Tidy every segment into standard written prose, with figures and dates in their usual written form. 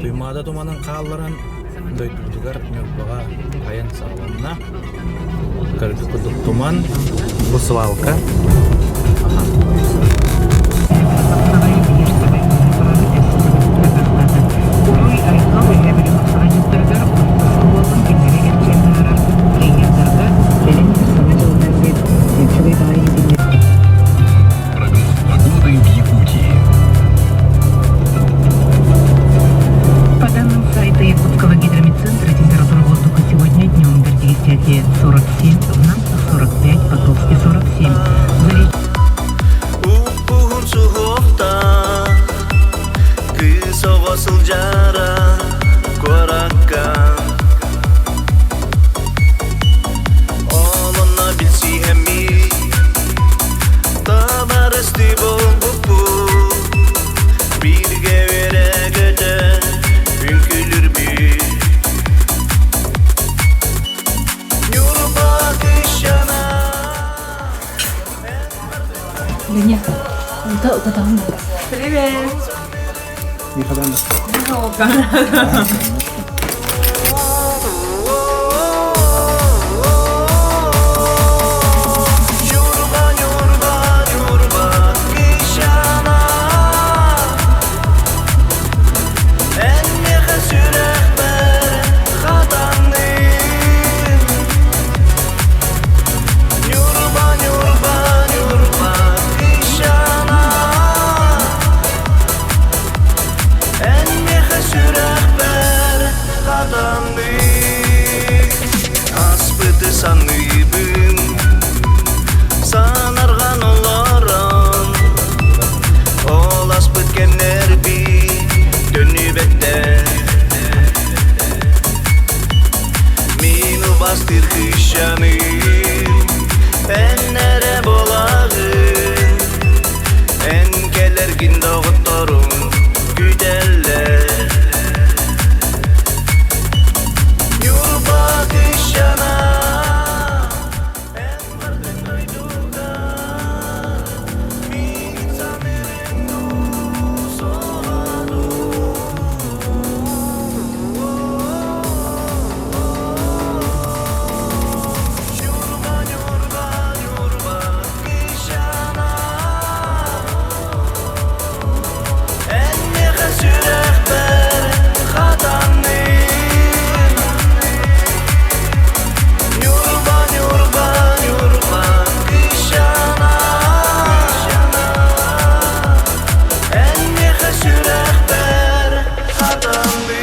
Туймаада туманын хаалларан дойдубутугар Ньурбаҕа айан саҕаланна. Көрбүт курдук туман, бу свалка. Прогноз погоды в Якутии. По данным сайта Якутского гидромедцентра, температура воздуха сегодня днем в Бердигестяке 47, в Намцах 45, Покровске 47. Уппуһун суһуохтаах кыыс оҕо сылдьара куоракка Ол онно билсиһэммит табаарыстыы буолбуппут бииргэ үөрэ-көтө үҥкүүлүүрбүт Ньурба кыысчаана Леня, уута утатаҕын дуо? Привет! Ньурба, Ньурба, Ньурба кыысчаана Эн миэхэ сүрэхпэр хатанныын Ньурба, Ньурба, Ньурба кыысчаана Эн миэхэ сүрэхпэр хатанныын Аспыты саныыбын Санарҕан олорон Ол аспыт кэмнэрбит төннүбэттэр Мин убастыыр кыысчаным Эн эрэ буолаҕын Эн кэлэргин доҕотторуҥ күүтэллэр Ньурба кыысчаана Эн бардын дойдуга Миигин саныырыҥ дуу суоҕа дуу Ньурба, Ньурба, Ньурба кыысчаана Эн миэхэ сүрэхпэр хатанныыр Ньурба, Ньурба, Ньурба кыысчаана Эн миэхэ сүрэхпэр хатанныыр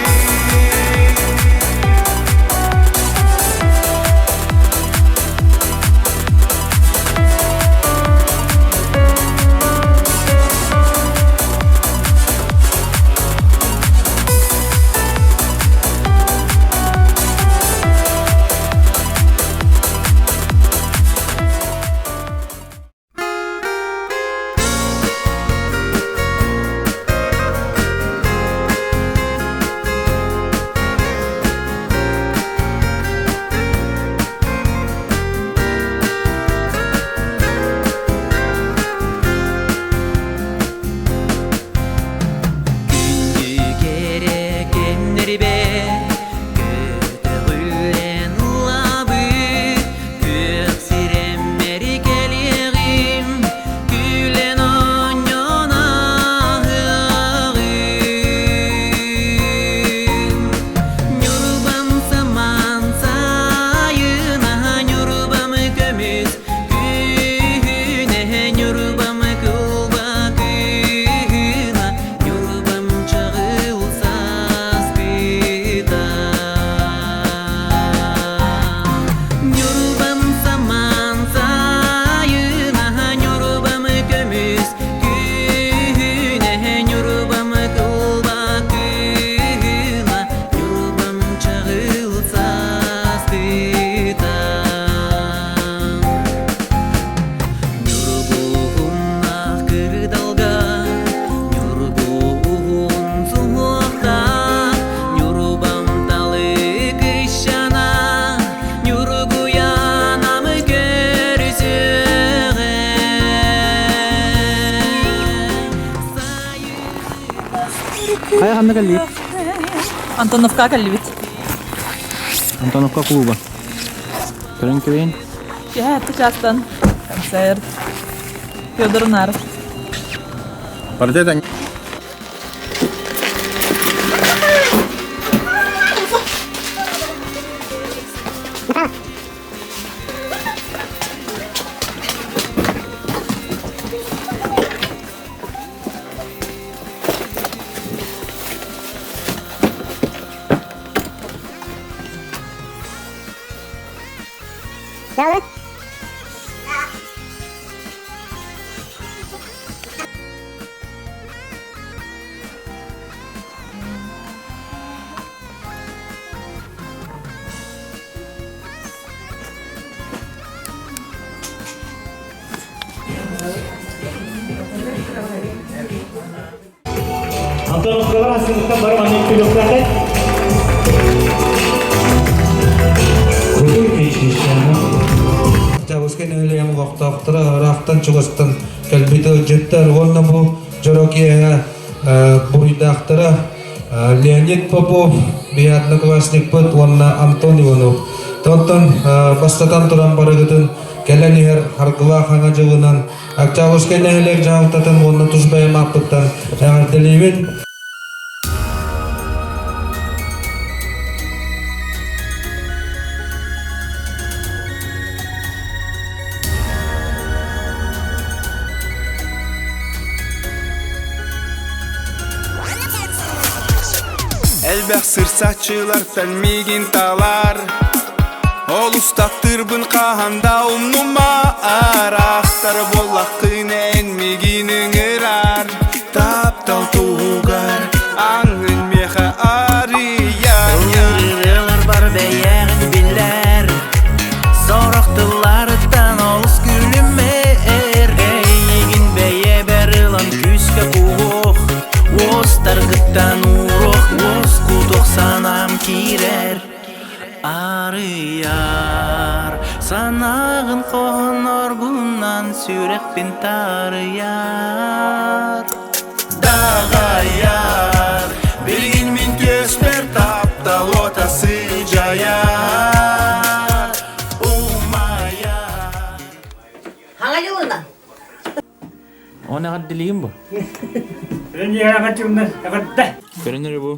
Күндү кэрэ кэмнэрбэр көтөҕүллэн ылабыт күөх сирэммэр кэлиэҕим күлэн оонньоон ааһыаҕым Ньурбам самаан сайына Ньурбам көмүс күһүнэ Ньурбам кылба кыһына Ньурбам чаҕыл сааскыта Ньурбам самаан сайына Ньурбам көмүс күһүнэ Ньурбам кылба кыһына Ньурбам чаҕыл сааскыта Ньургуһуннаах кырдалга Ньургуһун суһуохтаах Ньурбам талык ищана Ньургуйанам көрүсүөҕэ Хайа ханна кэллиит? Антоновка кэллибит. Антоновка клуба. Көрөн кэбиһин. Киэһэ чаастан концерт. Федор Наров. Барыта Антоновкалар астыныктан бары маннык күлүөхтээхэ. Октябрьскай нэһилиэгин олохтоохторо ыраахтан чугастан кэлбит ыалдьыттар уонна бу дьоро киэһэ буруйдаахтара Леонид Попов, биһи одноклассникпыт уонна Антон Иванов. Онтон бастатан туран барыгытын кэлэн иһэр Харгылаах Хаҥа дьылынан Октябрьскай нэһилиэк дьаһалтатын уонна тус бэйэм ааппыттан эҕэрдэлиибин. Элбэх сырсаччылартан миигин талар Ол устаттыырбын хаһан да умнума Араахтар буоллаххын эн миигин ыҥырар Таптал туһугар аҥын миэхэ арыйар Ырыалар бар бэйэҕин билэр Сорох тылларыттан олус күлүмэр Эйигин бэйэбэр ылан күүскэ кууһуох Уостаргыттан ууруох уоскутуох санаам киирэр Арыйар санааҕын хоһоноргунан сүрэхпин таарыйар Даҕайар Билигин мин түөспэр таптал уота сыдьайар Умайар Хаҥа дьылынан. Он эҕэрдэлиигин бу. Көрүнэр бу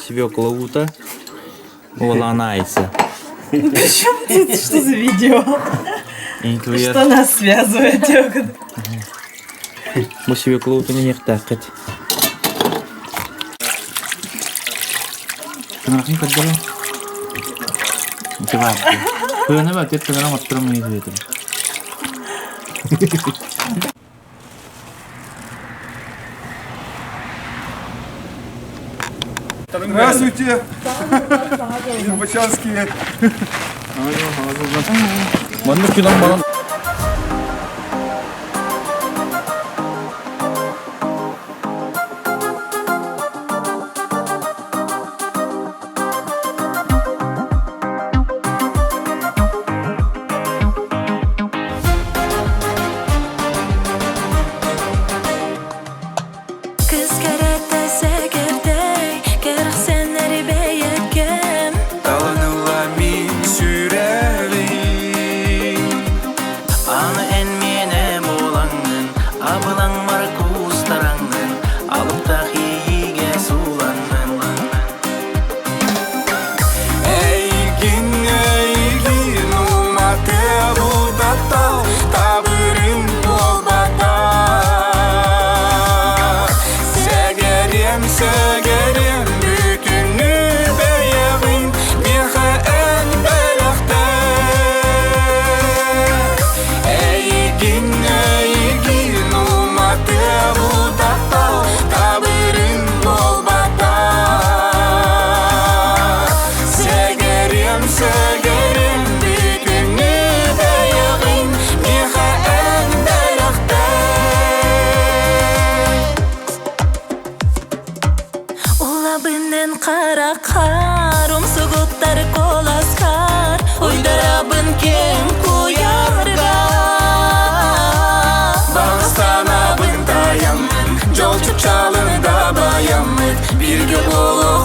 свекла уута уолаана айса. Причем тут что за видео? Что нас связывает? Бу свекла уутун иһиэхтээххит. Тыҥырахын көрдөрө. Ити баар. Кыана ба тет тыҥырах оттурам ыйытыытым. Здравствуйте! Нюрбачанские. Маннык күнэн балан Кыз кэрэтэ сэгэрдэй, кэрэхсэнэр бэйэкэм Таланыла мин сүрэҕим Аны эн миэнэ буолаҥҥын, абылаҥмар куустараҥҥын, алыптаах иэйиигэ сууланнын. Эйигин, эйигин уматыабытаттал табырын буолбата Сэгэриэм, сэгэриэм бүтүннүү бэйэҕин миэхэ эн бэлэхтээ Эйигин, эйигин уматыабытаттал табырын буолбата Сэгэриэм, сэгэриэм бүтүннүү бэйэҕин миэхэ эн бэлэхтээ Улабынын хараххар, умсугуттар куоласкар, уйдарабын киэҥ куйаарга. Бағыстанабын таяммын, жол чыпчалын да баяммыт, Бирге болук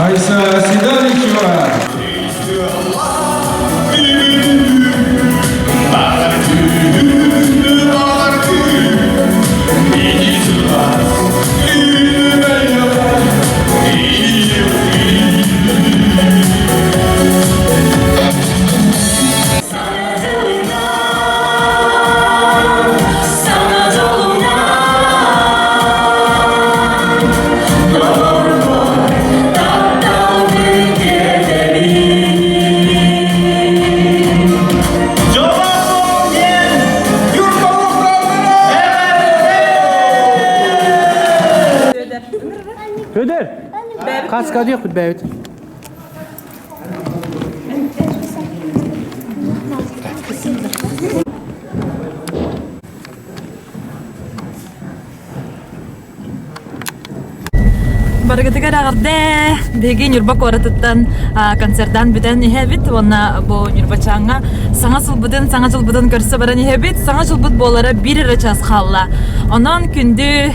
Айса Седалищева. Федор! Хаска диэхпит бэйэбит. Барыгытыгар эҕэрдэ! Биһиги Ньурба куоратыттан концертаан бүтэн иһэбит уонна бу Ньурбачааҥҥа саҥа сылбытын, саҥа дьылбытын көрсө баран иһэбит. Саҥа дьылбыт буолара биир эрэ чаас хаалла. Онон күндү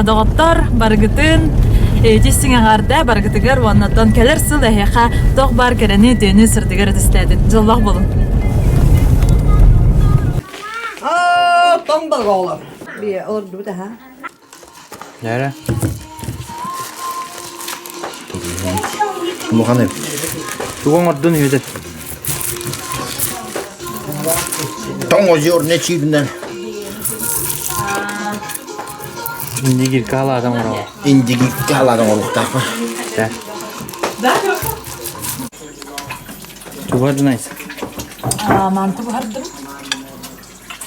доҕоттор, барыгытын итистиҥ эҕэрдэ барыгытыгар уоннаттан кэлэр сыл эһиэхэ туох баар кэрэни, үтүөнү, сырдыгы эрэ түстээтин. Дьоллоох буолуҥ! Тоҥ болголор. Олордубут аха. Нэрэ? Улахан эбит. Тугу оҥордун үөтэр? Тоҥ озерный чиибинэн. Индигирка халаатан оҥороҕун. Индигирка халаатан оҥоруохтаахпын. Тугу ордунайсың? Манты буһардым.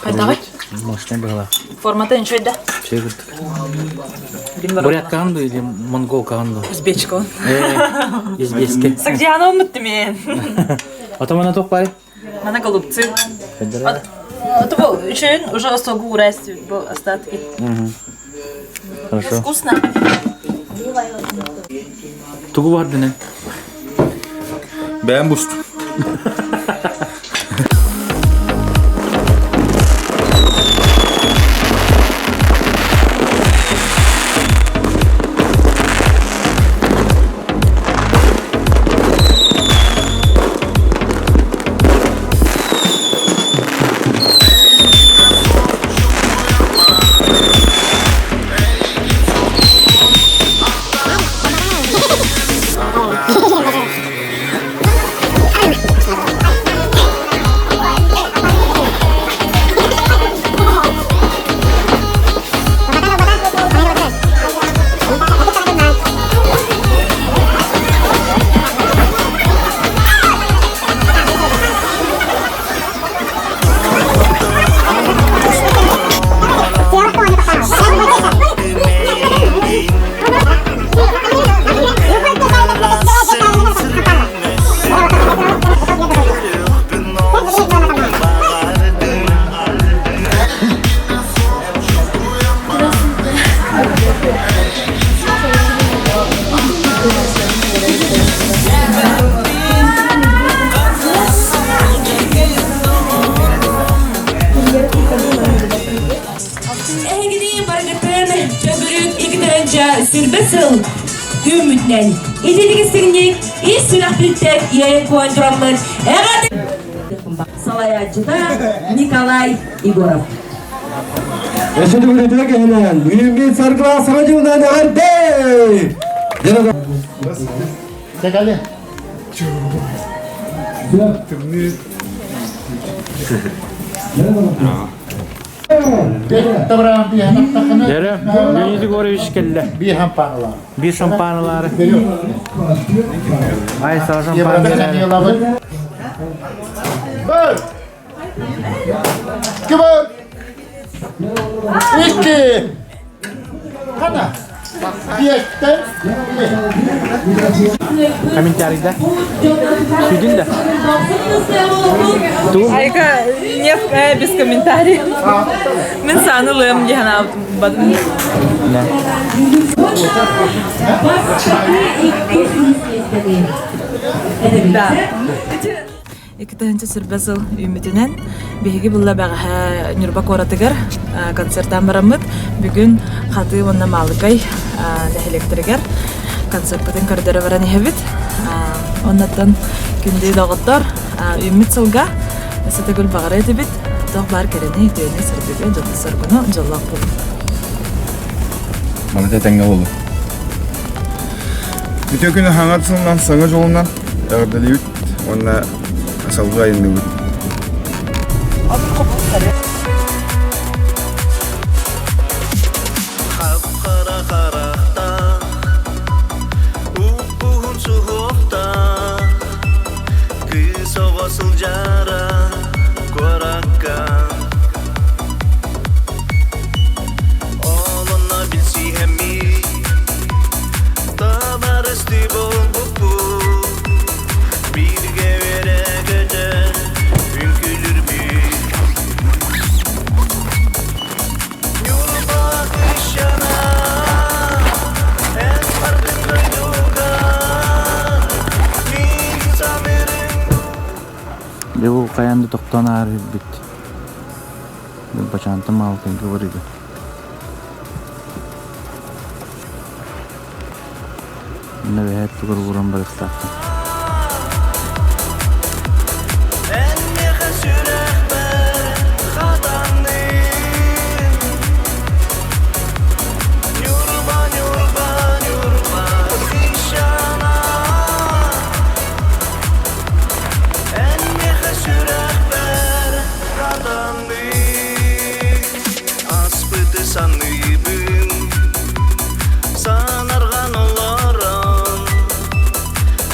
Хайдаҕый? Мощный быһыылаах. Формата ничего да? Все курдук. Буряткаҕын дуу или монголкаҕын дуу? Узбечка. Узбечка. Сагдиана уммуттум мен. Ото мана туох баар? Мана голубцы. Это был үчүн уже согу урайсы был остатки. Хорошо. Вкусно. Тугу бардын? Бэйэм бустум. күнүнэн ититик-истиҥник ис сүрэхпиттэн иэйэн-куойан тураммыт эҕэрдэ салайааччыта Николай Егоров. Өссө төгүрүтүө кэһэлээн, үүммүт саргылаах саҥа дьылынан эҕэрдэ! Дегали. Дәрі, Леонид Егорович келле. Биир шампаналар. Биир шампаналары. Ай, саҕа шампан берер. Бір! Кибер! Икки! Қана! Биэстэн! Комментарийда. Сүйдүн да. Айка, нет, без комментариев. Мин сааны ылыам диэн бадым. Да. 2 сүүрбэ сыл үүммүтүнэн биһиги булла бэҕэһээ Ньурба куоратыгар концертаан бараммыт бүгүн Хатыы уонна Маалыкай нэһилиэктэригэр концертпытын көрдөрө баран иһэбит. Оннуттан күндү доҕоттор үүммүт сылга өссө төгүл баҕара этибит туох баар кэрэни, үтүөнү, сырдыгы, дьолу-соргуну дьоллоох буолун. Маны тэҥҥэ буолу. Үтүө күнү хаҥат сылынан саҥа дьолунан эҕэрдэлиибит уонна салгыы айанныыбыт. Хап-хара харахтаах, уп-уһун суһуохтаах, кыыс оҕо сылдьара куоракка. Ол онно билсиһэммит, табаарыстыы буолбуппут, бииргэ үөрэ-көтө үҥкүүлүүрбүт. Ньурба кыысчаана, эн бардыҥ дойдуга, мин саныырым Дьэ бу хайаан да тохтоон аарыйбыт. Бачаантан маалыкайга барыыга. Онно эбэһээт тугар ууран барыахтаахпын. Эн миэхэ сүрэхпэр хатанныын Ньурба, Ньурба, Ньурба кыысчаана Эн миэхэ сүрэхпэр хатанныын Аспыты саныыбын Санарҕан олорон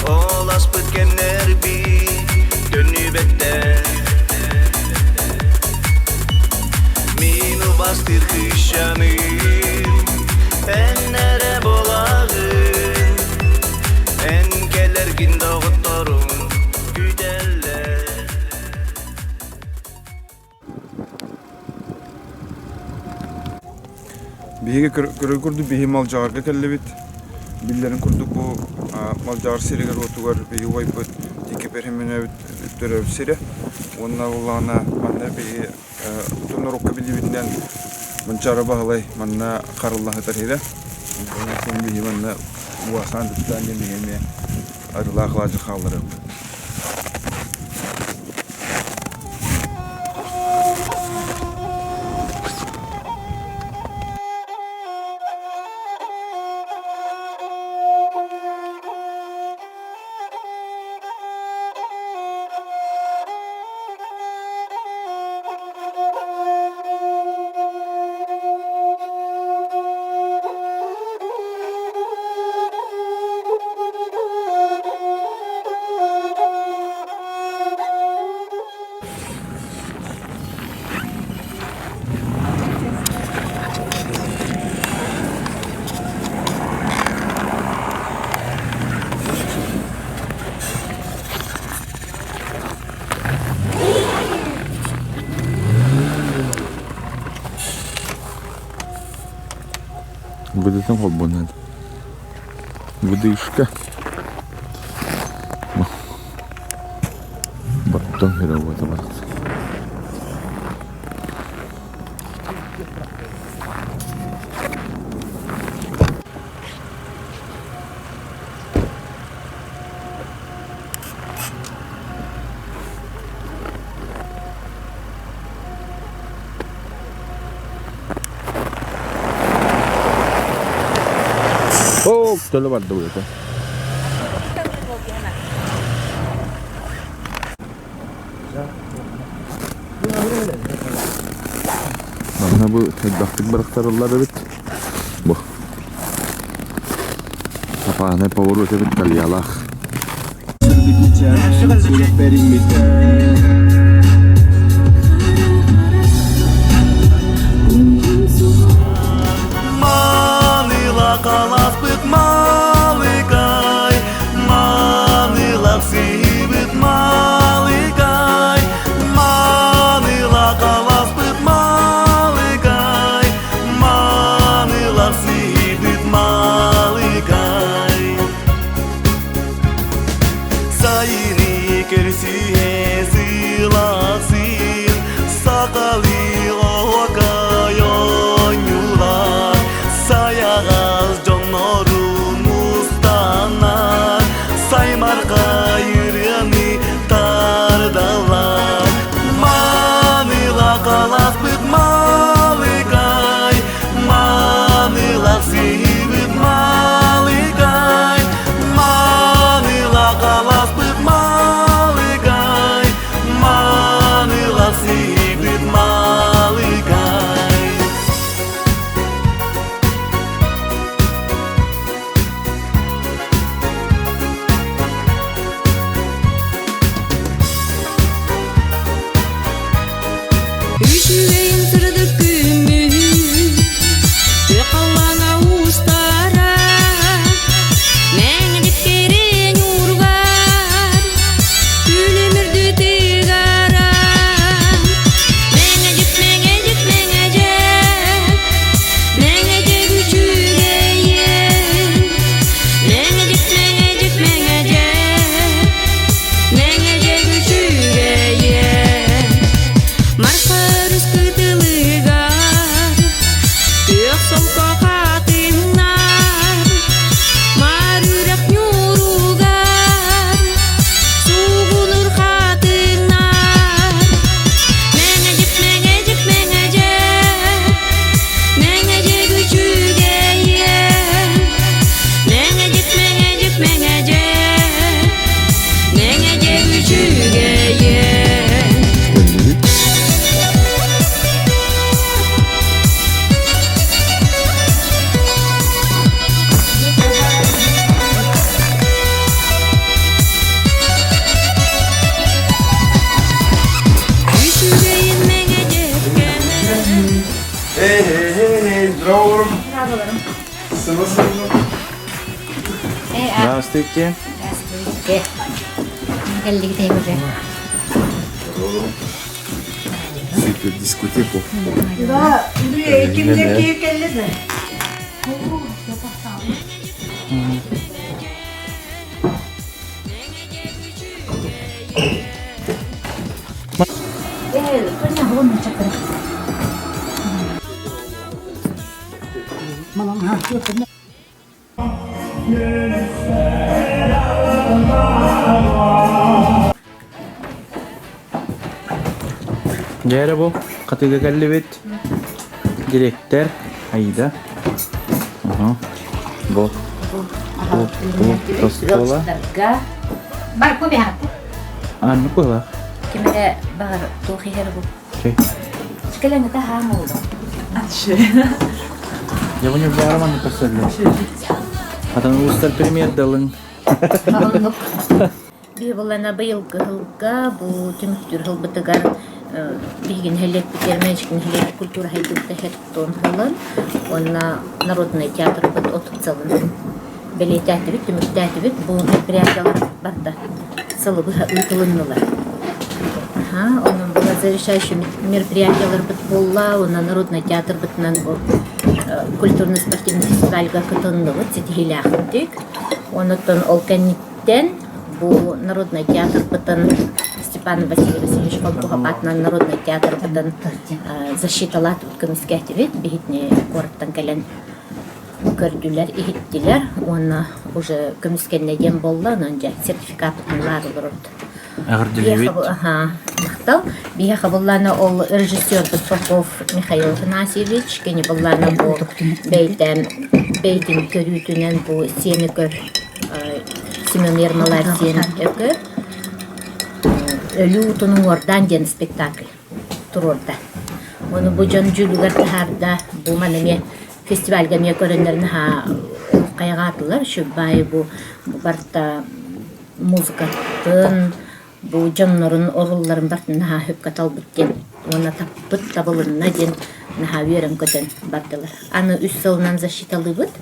Ол аспыт кэмнэрбит төннүбэттэр Мин убастыыр кыысчаным Эн эрэ буолаҕын Эн кэлэргин доҕотторуҥ күүтэллэр Биһиги көрөр курдук биһи Малдьаҕарга кэллибит. Биллэрин курдук бу Малдьаҕар сиригэр-уотугар биһи убайбыт Тикки Перхименович төрөөбүт сирэ. Уонна буоллаҕына манна биһи норуокка биллибитинэн Манчаары Баһылай манна харылла сытар сирэ. Онон биһи манна уосаан туттаан диэн биһи эмиэ арыылаах алаадьы хаалларыахпыт. Выдытын холбонон. Выдышка. Баттон херовата барахсан. Оо, төлө барда быһыта. Манна бу элбэхтик бырахтарыллар эбит. Бу. Сапаанай поворот эбит кальялаах. Маныла қаласпыт малыкай, Маныла сыйбыт малыкай, Маныла қаласпыт малыкай, Маныла сыйбыт малыкай. Сайыны көрсүһэ сыласын, Сахалыы оһуокай оонньуулар, Сайаҕас дьоннорун мустанар, Саймархай ырыаны тардалар. Маныла қаласпыт малыкай, Маныла сыйбыт малыкай, Маныла қаласпыт малыкай, Маныла сыйбыт малыкай. Үчүгэйин сырдык күммүт, Тыхаллана устара, Мэҥдик кэрэҥ ургар, Күлүмүрдү тыгара. Мэҥэдьик, мэҥэдьик, мэҥэдьик, Мэҥэдьик үчүгэйин. Мэҥэдьик, мэҥэдьик, мэҥэдьик, Мэҥэдьик үчүгэйин. Марха өрүс кытылыгар күөх солко хатыҥнар, маар үрэх ньууругар суугунур хатыҥнар. Мэҥэдьик, мэҥэдьик, мэҥэдьик, мэҥэдьик үчүгэйин. Мэҥэдьик, мэҥэдьик, мэҥэдьик, мэҥэдьик үчүгэйин. Үчүгэйин мэҥэдьиккэ Hey hey hey hey, здорово. Здорово. Здравствуйте. Здравствуйте. Кэллигит уже. Супер дискотеку. Да, кимдер киһи кэллэ да. Дьэ бу хатыга кэллибит. Директор Аида. Ага. Бу. Бу. Бу. Тостола. Бар кубиһаат. Анны кула. Кимэрэ баҕар туох иһэр бу? Кэлэҥҥитэ хаам олду. Я бы не бараман көрсөллөр. Атан улустар премьер далың. Оннук. Биһи буллана быйылгы сылга бу түмүктүүр сылбытыгар биһиги нэһилиэкпитигэр Мэйичик нэһилиэк культура хайдыбыта хеттон сылын уонна народнай театрбыт отут сылын бэлиэтээтибит, түмүктээтибит. Бу мероприятиялар барда сылы быһа ыытылыннылар. Онон была завершающий мероприятияларбыт буолла уонна народнай театрбытынан бу культурно-спортивный фестивальга кытынныбыт ситиһиилээхтик. Онуттан ол кэнниттэн бу народнай театрбытын Степан Василий Васильевич Холбуһап аатынан народнай театрбытын защиталаатыбыт көмүскээтибит. Биһитини куораттан кэлэн көрдүлэр, иһиттилэр уонна уже көмүскэннэ диэн буолла, онон дьэ сертификаппытын ылаары олоробут. Эҕэрдэлиибит. Махтал. Биһиэхэ быллаана ол режиссербут Попов Михаил Афанасьевич, кини быллаана бу бэйэтэ. бэйэтин көрүүтүнэн бу сиэн өкөр Семен Ермолаев сиэн өкөр Өлүү уутун уҥуордаан диэн спектакль туруорда. Ону бу дьон дьүүлүгэр таһаарда. Бу маны эмиэ фестивальга эмиэ көрөннөр наһаа хайҕаатылар. Үчүгэй бу барыта музыкатын, бу дьоннорун оруолларын барытын наһаа сөпкө талбыт диэн уонна таппыт табылынна диэн наһаа үөрэн-көтөн бардылар. Аны үс сылынан защиталыыбыт.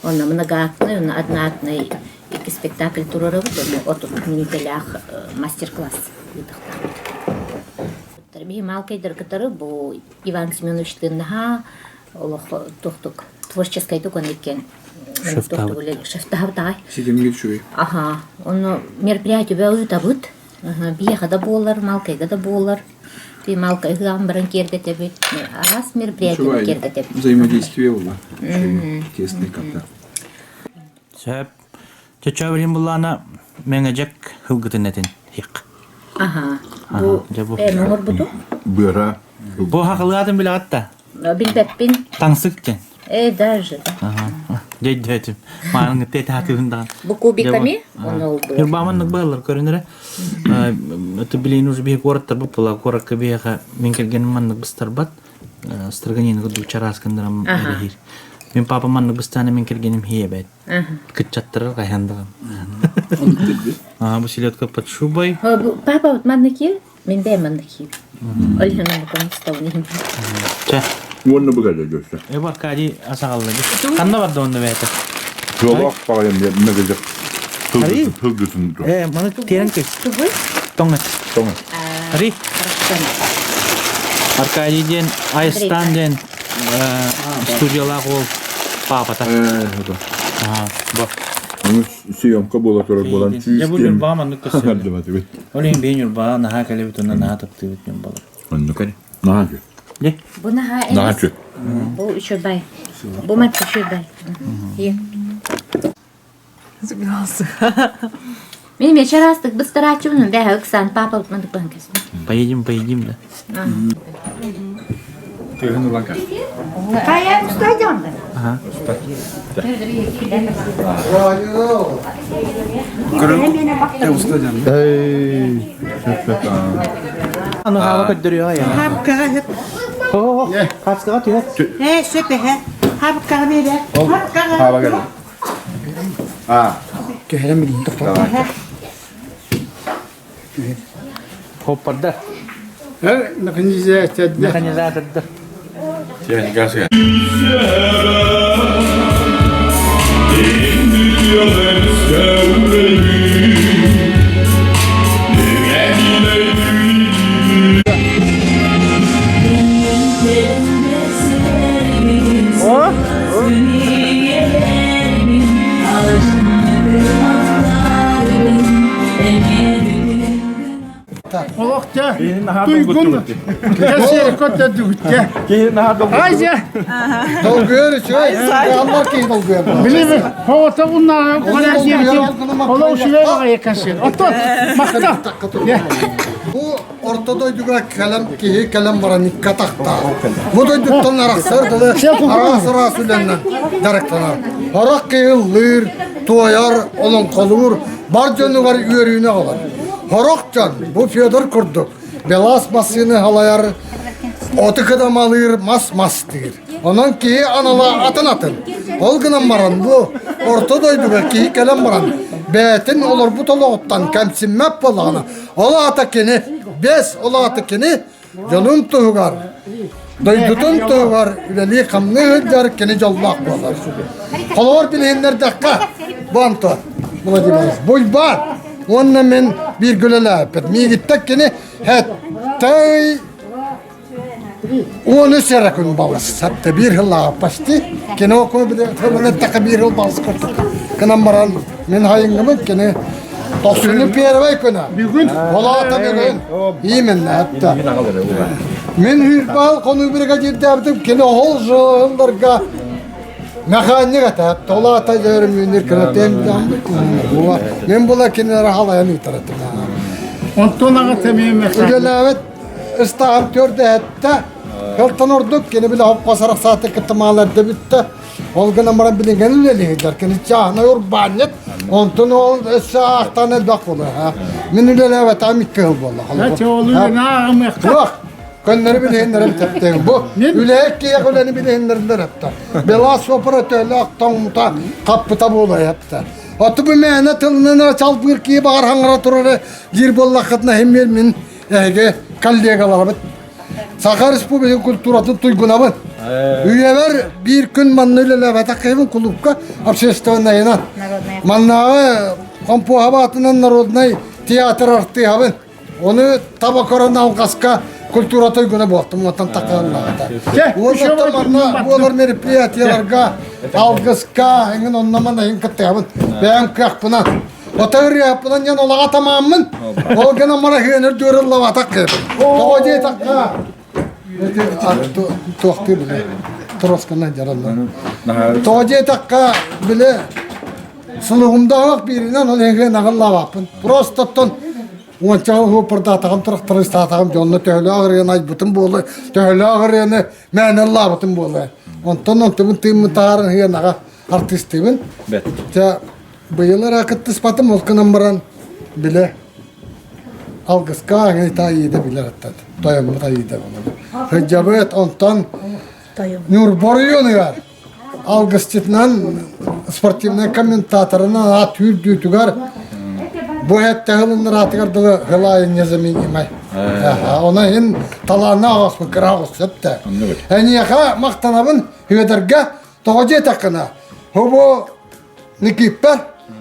Онно многоактный, онно одноактный икки спектакль туруорабыт уонна 30 мүнүүтэлээх мастер-класс ыытыахтаахпыт. Биһи маалкайдары кытары бу Иван Семеновичтыын наһаа олох туохтук творческайдык уонна иккиэн шефтаабыт аҕай. Ситимҥит үчүгэй. Аха, онно мероприятие ыытабыт. Биһиэхэ да буолар, Малкайга да буолар. Ти Малкай ыһыаҕын баран киэргэтэбит. Араас мероприятие киэргэтэбит. Взаимодействие була. Тесный контакт. Сөп. Чөчөө билин буллаана мэҥэдьэк хылгытын этин хиқ. Аха. Бу оҥорбуту? Быара. Бу хахылыатын билэҕит да? Билбэппин. Таҥсык диэн. Э, даже. Дьэйдөөтүм. Маанын тэтаатыгын даҕан. Бу кубиками он олду. Ньурбааманнык бааллар көрүнэрэ. Это билин уже биһи куораттар буппула куоракка биһиэхэ мин кэргэним маннык быстарбат. Строганины курдук чараас гыннарам эрэһиир. Мин папа маннык быстаана мин кэргэним хиэбэт. Кыччаттарар хайаан даҕан. Бу селедка под шубой. Папа вот манныки Мин бэйэм маннык киим. Ол иһин оннукун столун иһин. Чэ. Уонна бу кэллэ дьөссө. Эб Аркадий асаҕалла. Ханна барда онно бэйэтэ? Жолоох баҕайым мэгидик тылгытын Э, маны тиэрэн көс. Тугуй? Тоҥ эт. Тоҥ эт. Ари. Аркадий диэн Айстан диэн студиялаах уол паапата. Бу. Аны съемка буола турар буолан Дьэ бу Ньурбаҕа маннык көстөр. Ол иһин биһи Ньурбаҕа наһаа кэлэбит уонна наһаа таптыыбыт Ньурбалар. Оннук эн. Наһаа үчүгэй. Дьэ. Бу наһаа Наһаа үчүгэй. Бу үчүгэй. Бу мат үчүгэй. Мин вечер астык быстарааччыбын бэһэ ыксаан папа маннык баһан кэсим. Поедим, поедим да. Тыһын ылан кэл. Кая устайдыгын Ага. Аны хаба көддөрүө я. Хапкаҕа сөп. О, хаскаҕа түһэр. Э, сөп эһэ. Хапкаҕа биэрэ. Хапкаҕа. Хаба кэл. А. Түһэрэн билин тохтоо. Хоппардар. Э, механизатордар. Механизатордар. Техникасы. О! Олохта туйгун кэсиэркөттөдүгүттэ. Айза. Долгуйар үчүгэй. Аллар киһи долгуйар. Билеби, хоҕото уннаа оло үчүгэй баҕайы кэсиэр. Оттон махта. Бу орто дойдуга кэлэн киһи кэлэн баран икки атахтаах. Бу дойдуттан арахсар дылы араас-араас үлэннэн дьарыктанар. Орох киһи ыллыыр, туойар, олоҥхолуур, бар дьонугар үөрүүнү аҕалар. Хорох дьон бу Федор курдук Белас массыыны халайар, оту кыдамалыыр, мас мастыыр. Онон киһи анала атын-атын. Ол гынан баран бу орто дойдуга киһи кэлэн баран бэйэтин олорбут олоҕуттан кэмсиммэт буоллаҕына, ол аата кини, бэс ол аата кини дьонун туһугар, дойдутун туһугар үлэлии-хамныы сылдьар кини дьоллоох буолар. Холобур билиһиннэрдэххэ, бу Антон Владимирович, Буйбаат уонна мин бииргэ үлэлээбиппит. Миигиттэн кини һэттэй 13 эрэ күн балыс. Сатта биир сыллааҕы почти. Кино тылын биир сыл балыс курдук. Кынан баран мин хайыҥҥыбын кини тохсунньу первый күнэ. Бүгүн. Олаата бүгүн. Именно этте. Мин хүрбал хонуу бригадирдээбитим кини ол жылларга механик этэ. Толаата дьэрим үүнүр кынатыам Мен була кинилere халайан ыытар этим. Онтон аҕата эмиэ механик. Үлэлээбит ыстаам төрдө этте. Хылтан ордук кини биле хоппо сарахсааты кытта маалар бүттэ. Ол гынан баран билигин үлэлиһилэр. Кини чааһынай урбаанньыт. Онтон ол өссө аахтан элбэх буолар. Мин үлэлээбэтим икки сыл буолла. Туох? Көннөрү билиһиннэрим тэптээҥ. Бу үлэһит киһиэхэ үлэни билиһиннэрдэр эптэ. Бела суопара төлөөх тоҥмута хаппыта буолар эптэ. Оту бу мээнэ тылынан чалбыыр киһи баҕар хаҥара турары диир буоллаххытына иһин мин эһиги коллегаларбыт Саха Республикатын культуратын туйгунабын. Үйэбэр биир күн манна үлэлээбэтэх киһибин кулуупка общественнайынан. Маннааҕы Хомпуоһаба атынан народнай театр артыыһабын. Ону таба көрөн алҕаска культура туйгуна буолтум, онтон такаллаата. Уонна манна буолар мероприятияларга алгыска эҥин онно манна иһин кыттыһабын. Бэйэм кыахпынан. Ота ырыаппынан диэн олаҕа тамааммын. Ол гынан мараһыаныр дыырыллабатах кыһын. Тоҕо диэтэххэ туохтуу биле тросканан жараллар. Тоҕо диэтэххэ биле сылыгымдаах бииринэн ол эһиги наҕыллаабаппын. Просто оттон уонча уһуппардаатаҕым трактористаатаҕым дьонно төһөлөөх ырыаны айбытым буолуо, төһөлөөх ырыаны мээнэ ыллаабытым буолуо. Онтон онтубун тыыммын таһааран ыһыанаҕа артыыстыыбын. Дьэ быйыл эрэ кыттыспатым, ол гынан баран билэ алгыска аҥый таайыыда билэр аттат. Тойоммут айыыда буолар. Сыдьабыт онтон Ньурба оройуонугар алгысчытынан спортивнай комментаторынан аат үүрдүүтүгэр бу эттэһилиннэр дылы хылайы незаменимай. Она иһин талааннаах оҕоспут кыра оҕус сөптө. Эниэхэ махтанабын Хүөдэргэ тоҕо диэтэххинэ, бу Никиппэр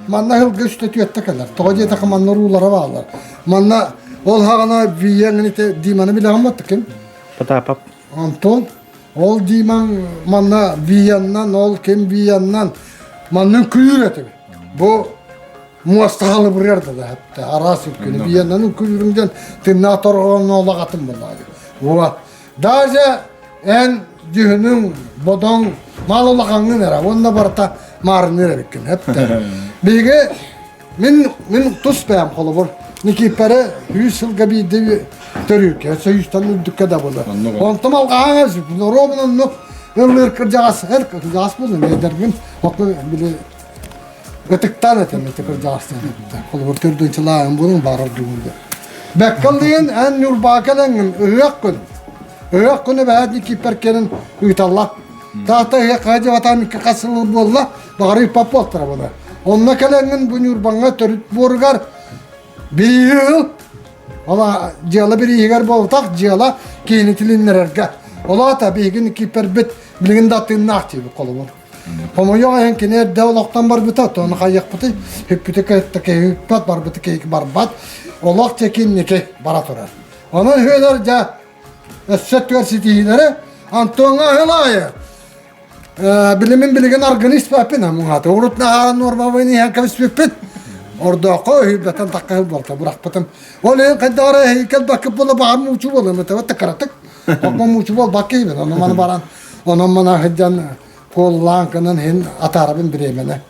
манна сылга үстэ түөттэ кэлэр. Тоҕо диэтэххэ манна уруулара бааллар. Манна ол хаҕана Виен Диманы билэҕин баттыкын? Потапов. Антон ол Диман манна Вияннан, ол ким Вияннан маннын күлүүр этим. Бу муоста халыбырыар да да араас үккүнү Вияннан күлүүрүм диэн тыннаа торҕоҥҥо олаҕатым буоллаҕа. Вот. Даже эн дьүһүнүҥ, бодоҥ мал улахаҥҥын эрэ уонна барыта маарынныыр эбиккин. Эптэ. Биһиги мин мин тус бэйэм холобур Никиппэри сүүс сылга биирдэ төрүүркэ, өссө сүүстэн үрдүккэ да буолар. Онтум алҕаһаҥа ровно оннук ыллыыр кырдьаҕас, эр кырдьаҕас буоллун, эдэргин, оттон били ытыктаан этим ити кырдьаҕастан холобур төрдүнчүлааҕым буолуҥ баарар дугунда. Бэккаллыйын эн Ньурбаа кэлэҥҥин ыһыах күн. Ыһыах күнү бэһэт Никиппэр кэлин ыыталлар. Таата ыһыах хаһа икки хас сыл буолла, баҕар ыыппат буолтара буолар. Онно кэлэҥҥин бу Ньурбаҥҥа төрүт буоругар биир Ола дьыала бирииһигэр буолтах дьыала киһини тилиннэрэргэ. Олоата биһиги Никиппэрбит билигин да тыыннаах диибит холобур. Хомойуох иһин кини эрдэ олохтон барбыта, тону хайыахпытый, хүппүтү кытта киһи хүппэт, барбыты киһи барбат, олох чекинники бара турар. Онон үһүөлэр дьэ өссө түөр ситиһиилэри Антоҥҥа аһылаайы. Билимин билигин органист баппин амуҥааты. Урут наһаа нормабын иһэн кэбиспиппит. Ордооххо үһүйбэтэн такка болта бырахпытым. Ол иһин хайдах эрэ эһиикэл баккы буола баҕар муучу буолам этэ такаратык. Окко муучу буолбакка иһибин. Ону маны баран Онон мана сылдьан куоллаан гынан иһин атаарабын бириэмэни.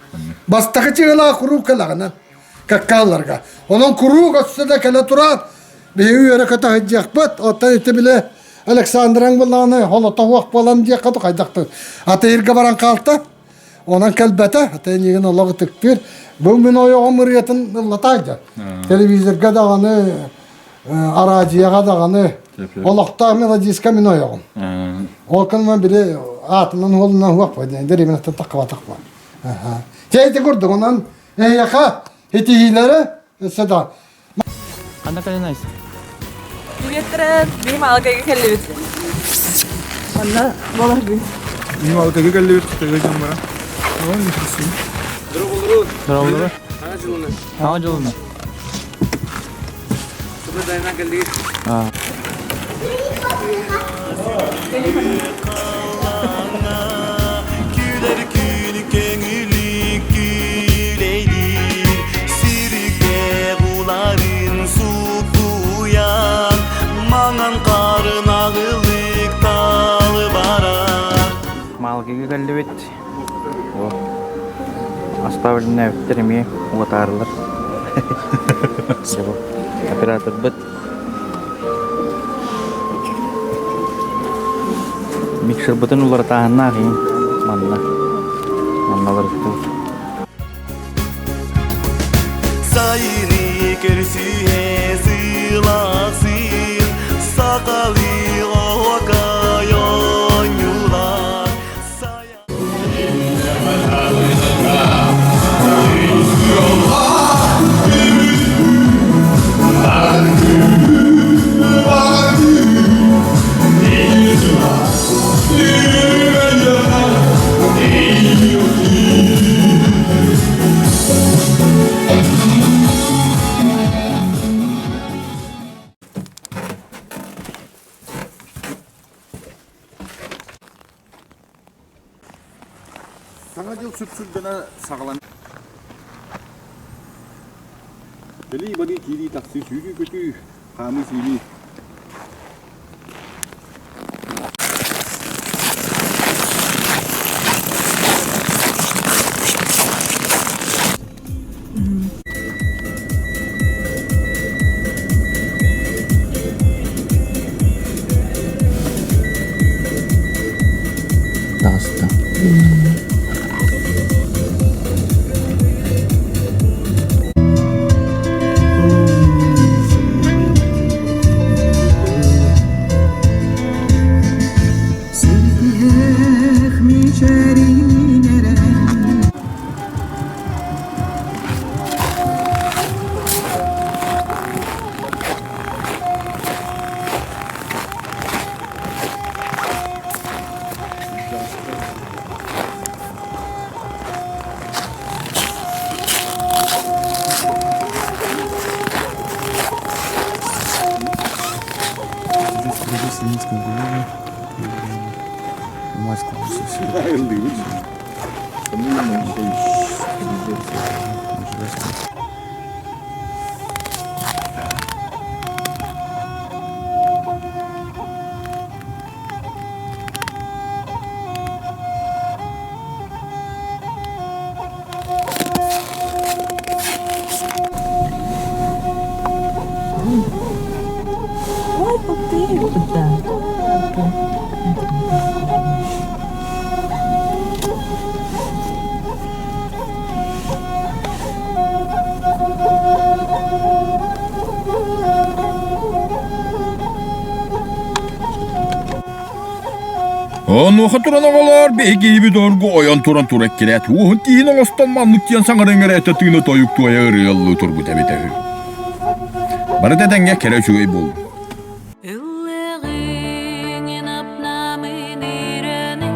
Бастакы чыгылаа куруук кэлэҕинэн каккаалларга. Онон куруук өссө да кэлэ тураат биһиги үөрэ көтө сылдьыахпыт. Оттон ити били Александраҥ буллаҕына холото суох буолан диэххэ хайдахтын. Атыырга баран хаалта. Онон кэлбэтэ. Ата эйигин олох ытыктыыр. Бу мин ойоҕум ырыатын ыллатаах дьон. Телевизорга даҕаны араадьыйаҕа даҕаны олохтоох мелодистка мин ойоҕум. Ол кэннэ били аатынан уолунан уох диэн дэриэбинэттэн таххабатах буол. Чэ ити курдук онон эһиэхэ итиһиилэри өссө да Ханна кэлин Приветтэрэ, биһи Маалыкайга кэллибит. Манна боларбын. Биһи Маалыкайга кэллибит, тыга дьон бара. Здорово. Саҥа дьылына. Күлэр күн көҥүлү күүлэйдиир, Сиргэ уларын суккуйан, Маҥан харын аҕылык талбарар. Маалгыга кэллибит. Оставленнээбиттэр эмиэ уотаарылар. Операторбыт миксербытын уларытааһыннаах иһин манна. Манналарыттыбыт. Сайыны көрсүһэ сыласын, сахалыы оһуокай оонньуулар. Саҥа дьыл сүпсүлгэнэ саҕалан Кэлии-барыы киирии-тахсыы сүүрүү-көтүү, хаамыы-сиимии. Таҕыста. Ой, куда? Онуоха туран оҕолоор, биһиги оргу ойон туран тура эккирээт, уоһун тииһин оҥостон маннык диэн саҥара иҥэрэ тыына тойук туойа ырыаллыы турбут эбитэ үһү. Барыта этэҥҥэ кэрэ үчүгэй буоллун. Ыллыгыҥын апнамын ирэни,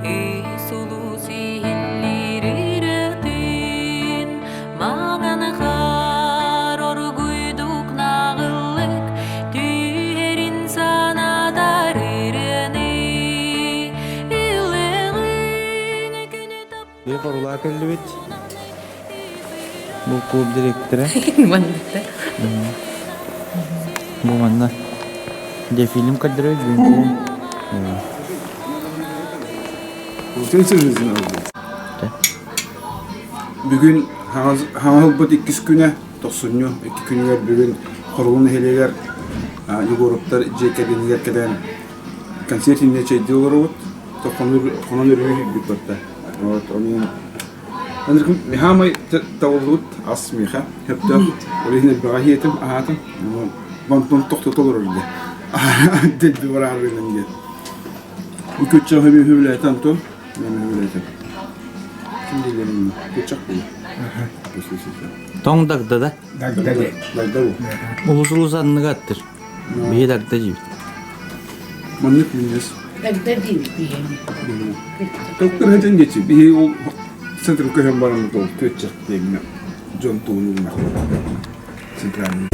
Исулус иһиллир ирэтин, Маҥан хаар оргуйдук наҕыллык, Түһэрин санатар ирэни. Ыллыгыҥ күнү Биир хорулаа кэллибит. Бу клуб директора. Маннык Бу манна дефилим көрдөрөр бүгүн. Бүгүн хаҥаһылбыт иккис күнэ, тохсунньу икки күнүгэр бүгүн Хорулун нэһилиэгэр Егоровтар дьиэ кэргэнигэр кэлэн концерт иннинэ чэйдии олоробут. Хонон өрүү бүт барда. Вот, onun Хаамай табыллыбыт ас миэхэ сөптөөх. Ол иһин элбэҕи иһиэтим, аһаатым. Онтон тохтото олорор диye. Дэлби бараарынан диye. Үкүччэ хөбүлээтэ Антон. Мен хөбүлээтим. Ким дииллэрин күччэх буолу. Тоҥ дагда да? Дагда де. Дагда бу. Улус улус анныга аттыр. Биһи дагда диибит. Маннык миннес. Дагда диибит биһиэни. Доктор хэтин geçи. Биһи ол центр көһөн баран ол көтчек диэмне. Дьон тугун Центральный.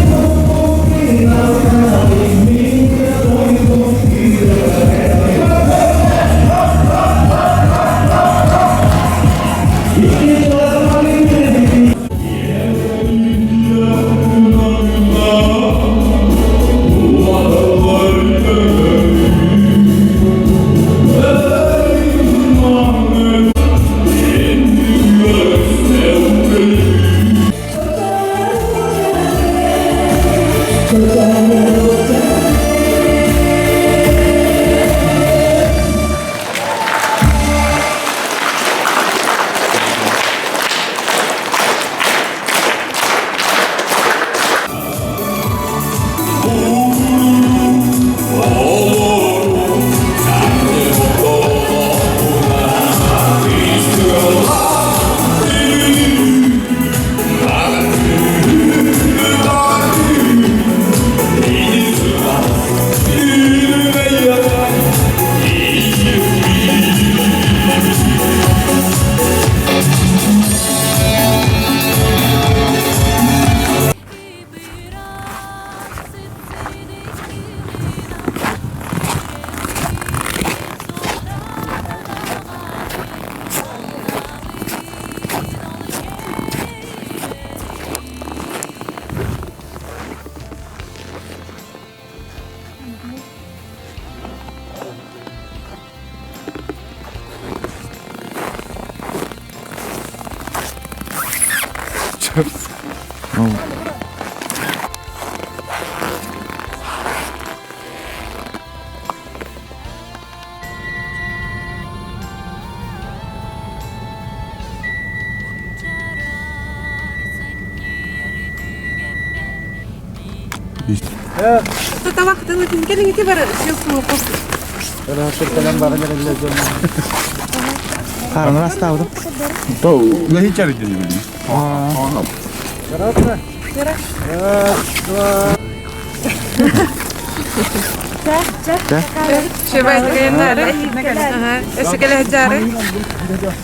Хараңар астаабытым. То лэһи чарыдын билим.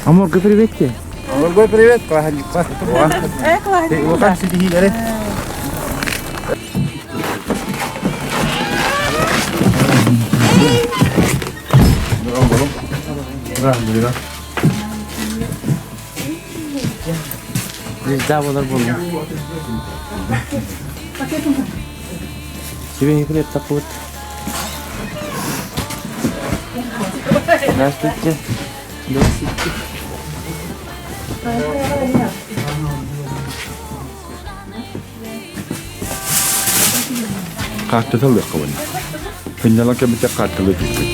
Амурга привет те. Амурга привет. Улахан ситиһиилэри. Звезда болар болду. Себе хлеб такой. Здравствуйте. Здравствуйте. Хаартыталыахха уонна. Сынньалаҥ кэмитэ хаартылыы түспүт.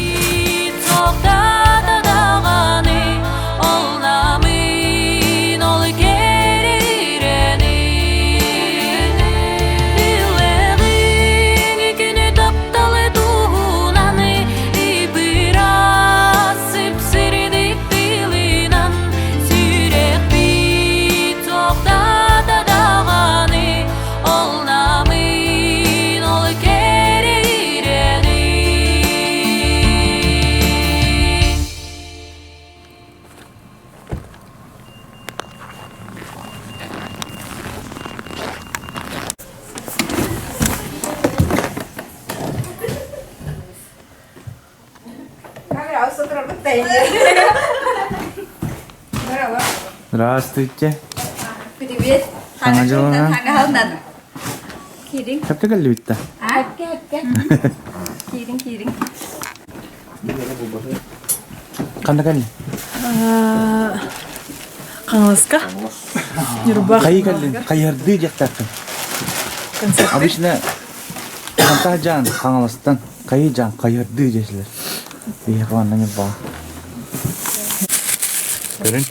Здравствуйте. Привет. Саҥа дьылынан. Киирин. Хапта кэллибитта. Хапка хапка. Киирин киирин. Ханна кэлли? Хаҥаласка. Ньурба. Хайы кэллин? Хайырды диэхтээххин. Обычно Хантаа дьаан Хаҥаластан хайы дьаан хайырды диэсилэр. Биһиэхэ манна Ньурбаҕа. Көрүн.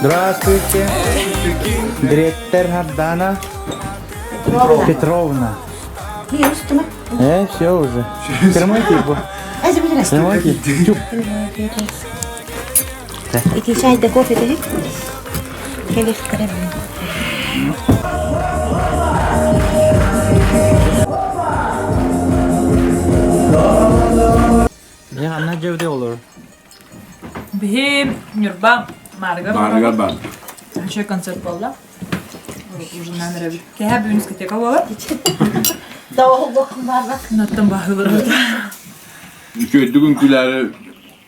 Здравствуйте. Директор Хардана Петровна. Все уже. Тримайте его. Тримайте. Ити чай да кофе да Келих Я анна жевде olur. Биһи Ньурба Маарыгар Маарыгар бар. Еще концерт буолла. Ужинан эрэбит. Кэһэ бүгүн дискотека буолар. Наттан баһылар. Үчүгэйдик үҥкүүлээри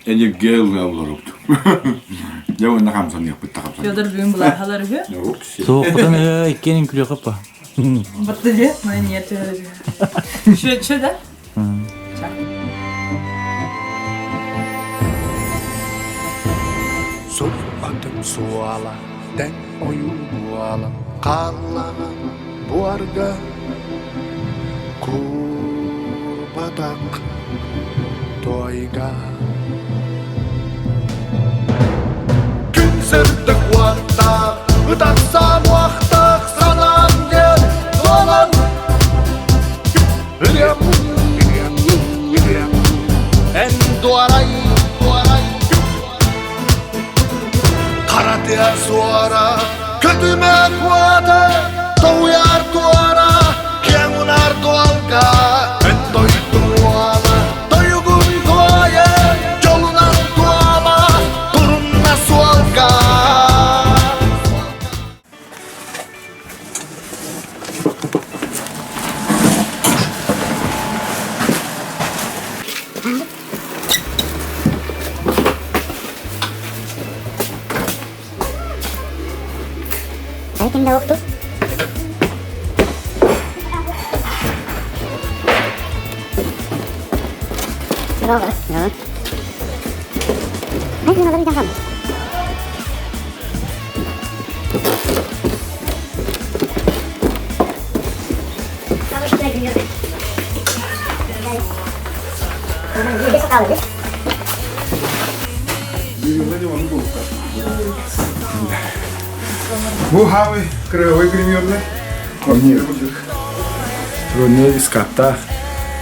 энергия ылыа олоробут. Дьэ уонна хамсаныахпыт да хамсаныахпыт. Федор бүгүн булааһалар үһү. Суохпутун иккиэн үҥкүүлүөххэ па. Баттыгы, маны нет. Еще, еще, да? Сур атым суола, тэҥ ойуу буола, хааллаҕа буорга куурбатах туойга. Күн сырдык уоттаах, ытарсаан уохтаах санаам диэн туолан Ырыам, ырыам, ырыам, эн дуорай, дуорай. Сирийэ суора, көтүмэ куота, тоһуйар туора, киэҥ унаар дуолга, эн дойду уола, тойугун туойа, дьолунан туола, турунна суолга. Бу хаамый кырыабай гримерный. Тройной скаттаах,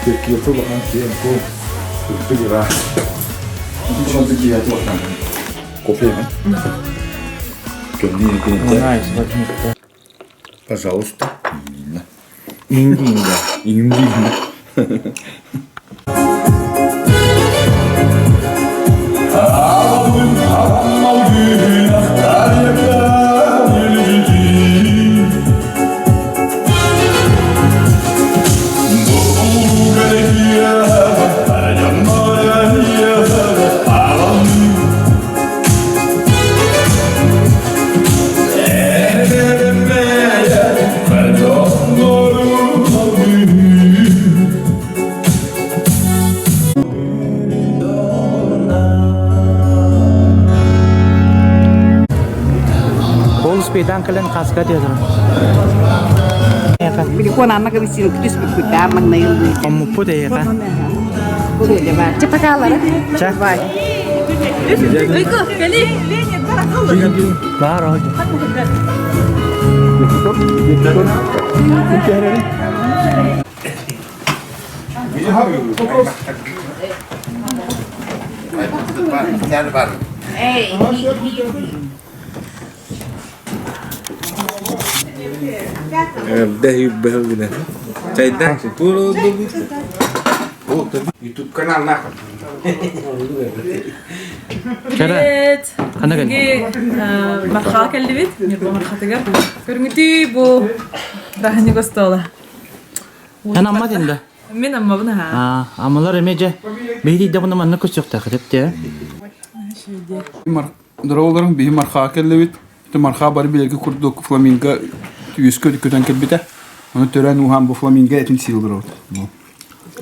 киркиэти улахан киэҥ куул, үрдүк ыраах. Кофе Пожалуйста. Индиинда. Индиинда. Ол успейдаан кэлэн хаска диэтэр. Биликон анна кыбысин күтүс бүккүтэ маҥнайыллыы. Хоммуппут эйиэхэ. Чапакалары. Ча. Уйку, кели. Баар ол. Ютуб канал нахуй. Привет! Ханна кэллиҥ? Биһиги Мархаҕа кэллибит, Ньурба Мархатыгар. Көрүҥүтүй бу бырааһынньык остуола. Эн Амма динда? Мин Аммабын аһаа. Аа, Аммалар эмиэ дьэ биһиги тиийдэхпинэ манна көрсүөхтээх этэ. Дороголорум биһи Мархаҕа кэллибит. Ити Марха бары билэргэ курдук фламинго үөскэ көтөн кэлбитэ. Ону төрөөн ууһаан бу фламинго этин сии олоробут.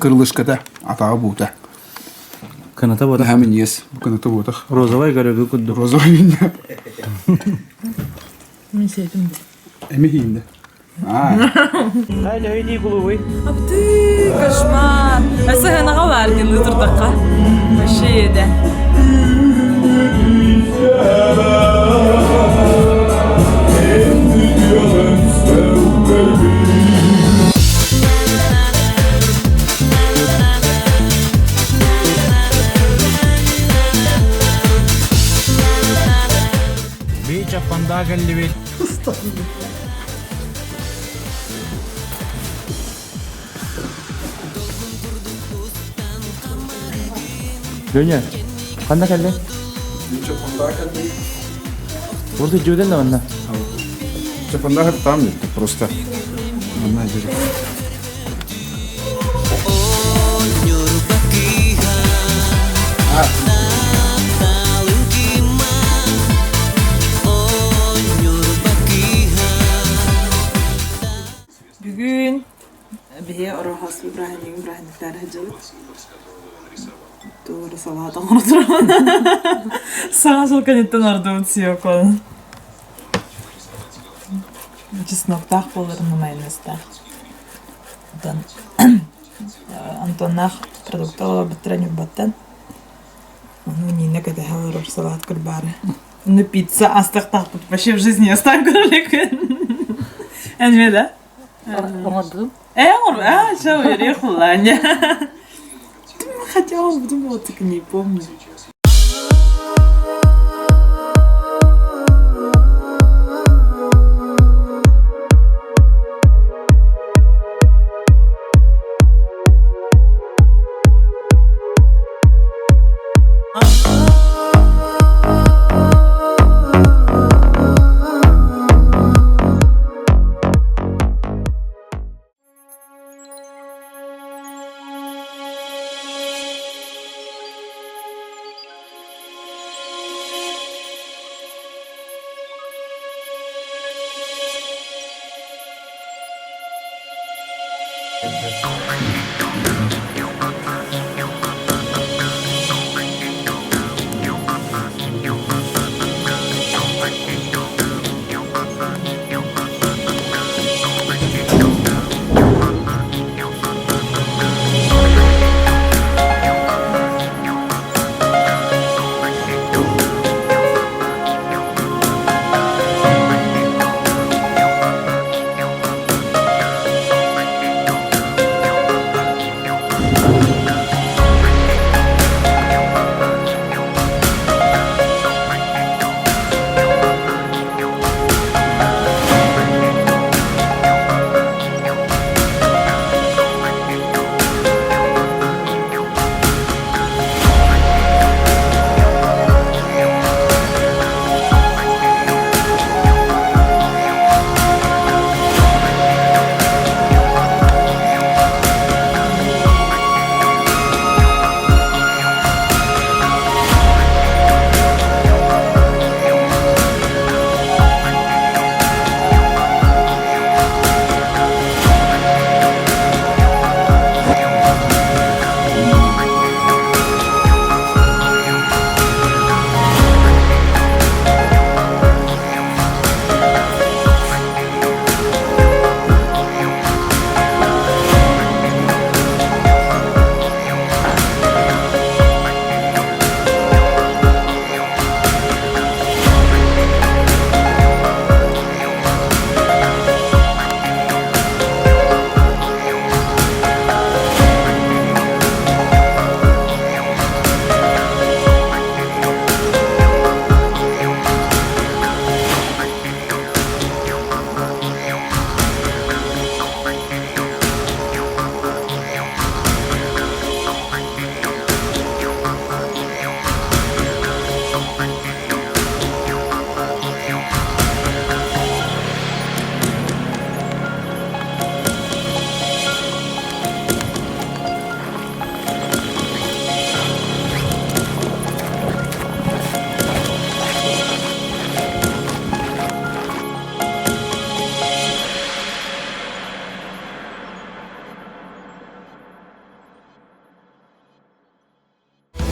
Кырылышката, атаҕа буута. Кыната буотах. Наһаа минньигэс. Бу кыната буотах. Розовай көрөгү курдук. Розовай минньэ. Мин сиэтим. Эми хиинде. Хай лөһөйдии кулубуй. Апты, кошмар. Сыһынаҕа баар диэн турдахха. Вообще еде. Би чаппанда кэллибит. Леня, ханна кэллиҥ? Чаппандаах кэллим. Урут дьүөдэн да манна. Чаппандаах там нет, просто. Манна дьүрү. Бүгүн биһи Ороһооспут бырааһынньыгын бырааһынньыктаары сылдьабыт. Тугу эрэ салаат оҥоро турабын. Саҥа сыл кэнниттэн ордубут сиокон. Чесноктаах буоларын майонезтаах. Онтон Антоннаах продукта олорбуттара Ньурбаттан. Ону Нина кэтэһэ олорор салаат кырбаары. Ну пицца астыктаахпыт вообще в жизни астаан көрө Эниме да? Оҥордум. Э, оҥор, а, ча, уехала, Хотя он думала, так не помню.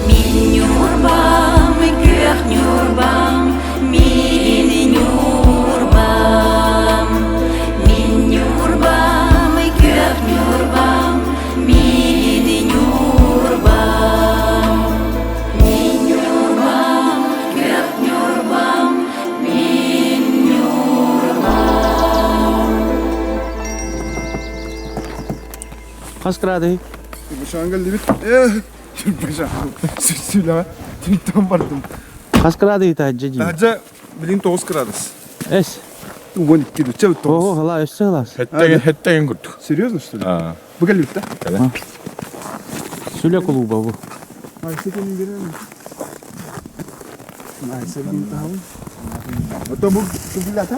Мин Ньурбам, күөх Ньурбам, мин Ньурбам. Мин Ньурбам, күөх Ньурбам, мин Ньурбам. Мин Ньурбам, күөх Ньурбам, мин Ньурбам. Хас градуй? Бышаан кэллибит. Бышаан. Сүлэҕэ тириттэн бардым. Хас градуй таһдьа дии? Таһдьа билин 9 градус. Эс. 12 дуча 9. Ого, хала өссө халас. Хеттеген хеттеген курдук. Серьезно, что ли? Бу кэлбит да? Сүлэ клуба бу. Это бу тубилата.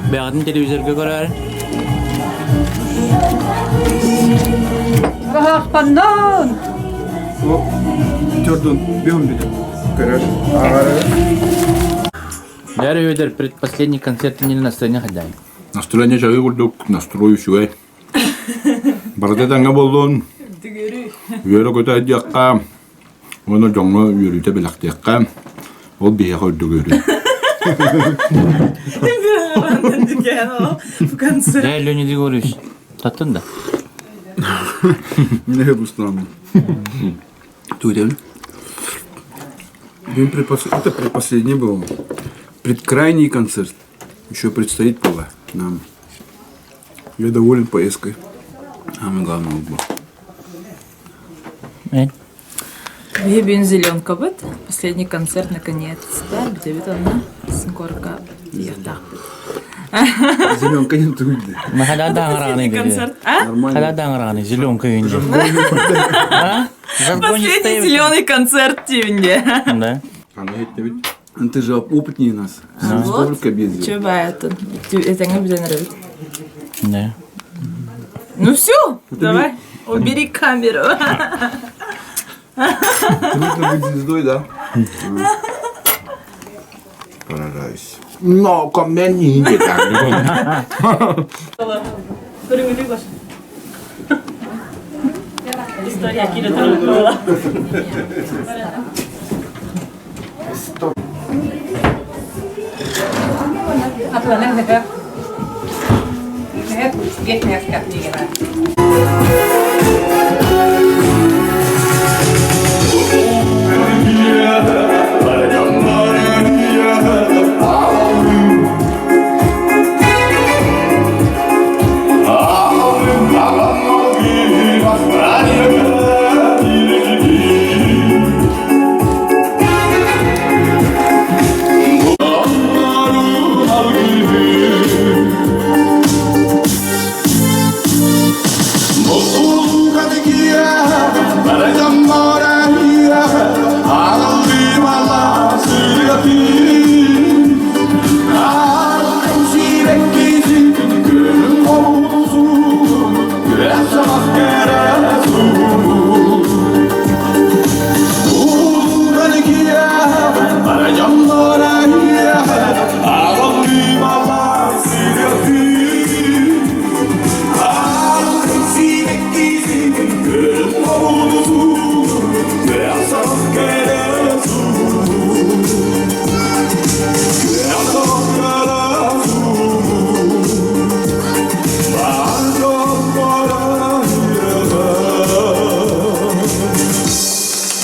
Бэҕэтин телевизорга көрөөрүн. Раһаахпаннан! Төрдүн бөхүн бүтүн көрөр. Дәрі өйдер предпоследний концерт не настроение хозяин. Настроение чайы курдук, настрой үчүгэй. Барыта тэҥҥэ буоллун. Үөрэ-көтө айдыахха, уонна дьоҥҥо үөрүүтэ бэлэхтиэххэ, ол биһиэхэ үрдүк үөрүү. Да, Леонид Егорович, таттын да? Не густам. Туйден. Это предпоследний был. Предкрайний концерт. Еще предстоит было нам. Я доволен поездкой. Самое главное был. Биһи бүгүн зеленкабыт. Последний концерт наконец-то. Бүтэбит онно. Сынкорка тиийиэхтаахпыт. Зеленка не туйды. Хада даңырағаны Концерт, а? Хада даңырағаны зеленка үйінде. Последний зеленый концерт тиевинде. Да. Ты же опытнее нас. Столько без. Че это? Это не будет Да. Ну все, давай, убери камеру. Трудно быть звездой, да? Поражаюсь. Но ко мне не История Кира Трудкова.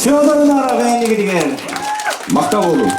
Федор Наравенигер. Мактап olun.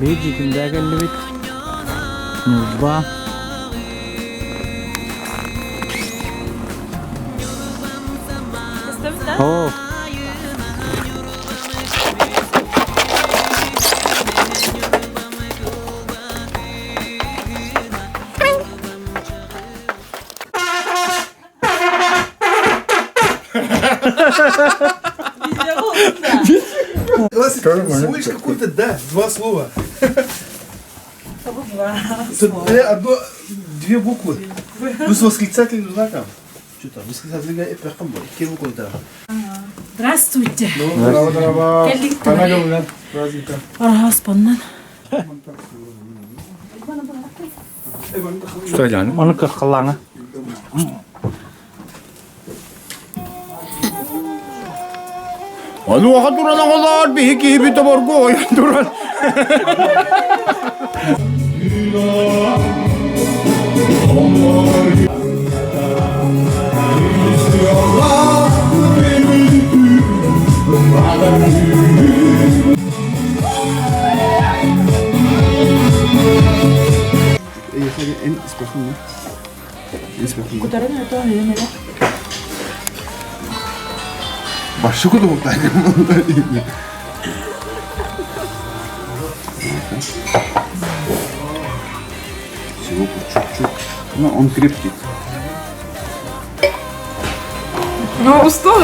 Бейджи күндә кэллибит. Ньурба. О. Всего лишь какой-то да, два слова. Тут одно, две буквы. Ну, с восклицательным знаком. Что там, восклицательный знак, какие буквы там? Здравствуйте. Здорово, здорово. Келдик. Праздника. Архаспаннан. Что yani? Оны кыркылаңа. Онуоха туран оҕолоор биһи киһибит оборгу ойон туран. Башы куду Всего по чуть-чуть. Ну, он крепкий. Ну, устал.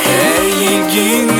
Эй,